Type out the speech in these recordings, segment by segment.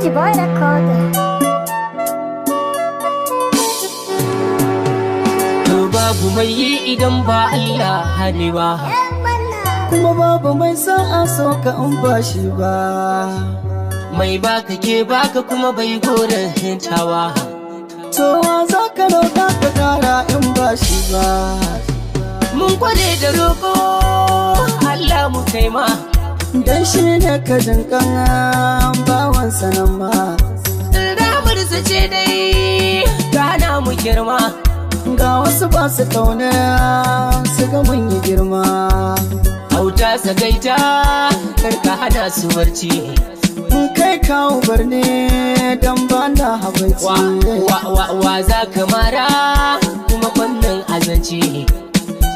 MG Boy Recorder. To babu mai yi idan ba Allah hane ba. Kuma babu mai sa'a so ka in ba shi ba. Mai baka ke baka kuma bai goren hintawa. To wa za ka roƙa ka ƙara in ba shi ba. Mun kware da roƙo Allah mu kai ma. Dan shi ne ka jinƙan bawan sanan ma. Ramar su ce dai gana mu girma. Ga wasu ba su kauna su ga mun yi girma. Auta sagaita karka hana su barci. In kai kawo barne dan ba na habaici. Wa wa wa wa za ka mara kuma fannin azanci.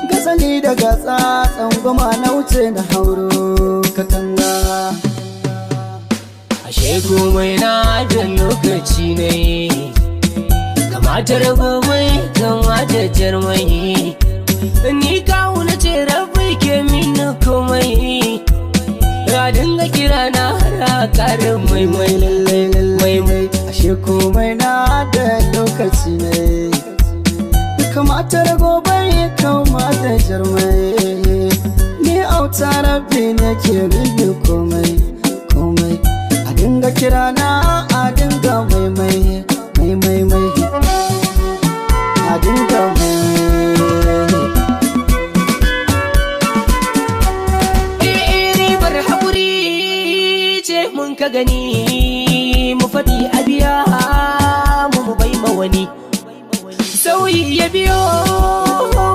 Gatsali da gatsa tsangwama na wuce na hauro katanga. Ashe komai na da lokaci ne. Kamata rago mai kamata jarmai. Ni kawo na ce rabai ke mini komai. Ya dinga kira na har a karin mai mai Lallai lallai mai. Ashe komai na da lokaci ne. Kamata rago bai kamata jarmai. Ni auta rabbi ne ke mini komai komai. A dinga kira na a dinga mai mai mai mai mai. A dinga mai. Eh, ribar haƙuri ce mun ka gani mu faɗi a biya mu mu bai ma wani sauyi ya biyo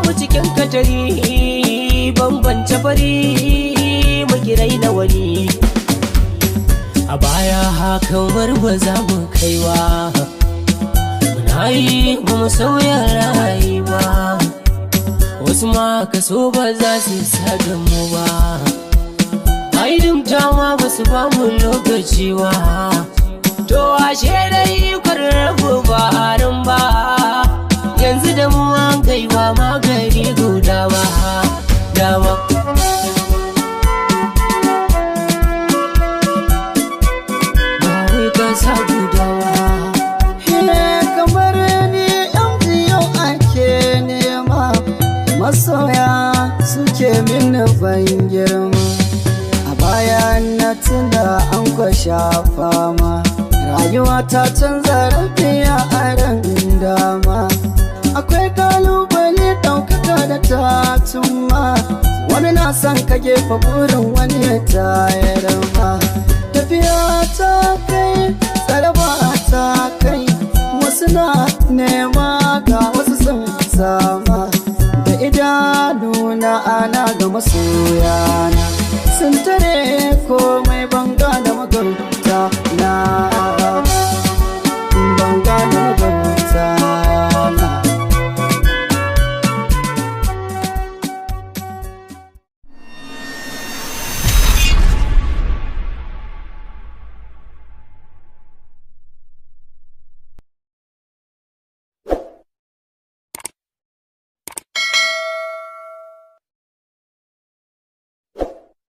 mu cikin katari bambance fari mu kirai na wani a baya hakan ba za mu kaiwa muna yi ba mu sauya rayuwa wasu ma kaso ba za su sa mu ba. Ai dama ba su ba mu lokaci ba. To ashe dai rabu ba harin ba. Yanzu da mu an kai ba magani guda ba. Dama. Ba wai kasa guda ba. He kamar ni yan biyu ake nema masoya suke mini ban girma. A baya na tuna an kwasha fama rayuwa ta canza rabiya a ran dama. Akwai kalubale ɗaukaka da ta cimma wani na son ka gefe burin wani ya tayar ma. Tafiya ta kai tsaraba ta kai wasu na nema ga wasu sun sama da idanuna ana ga masoyana sun tare komai banga da magautana.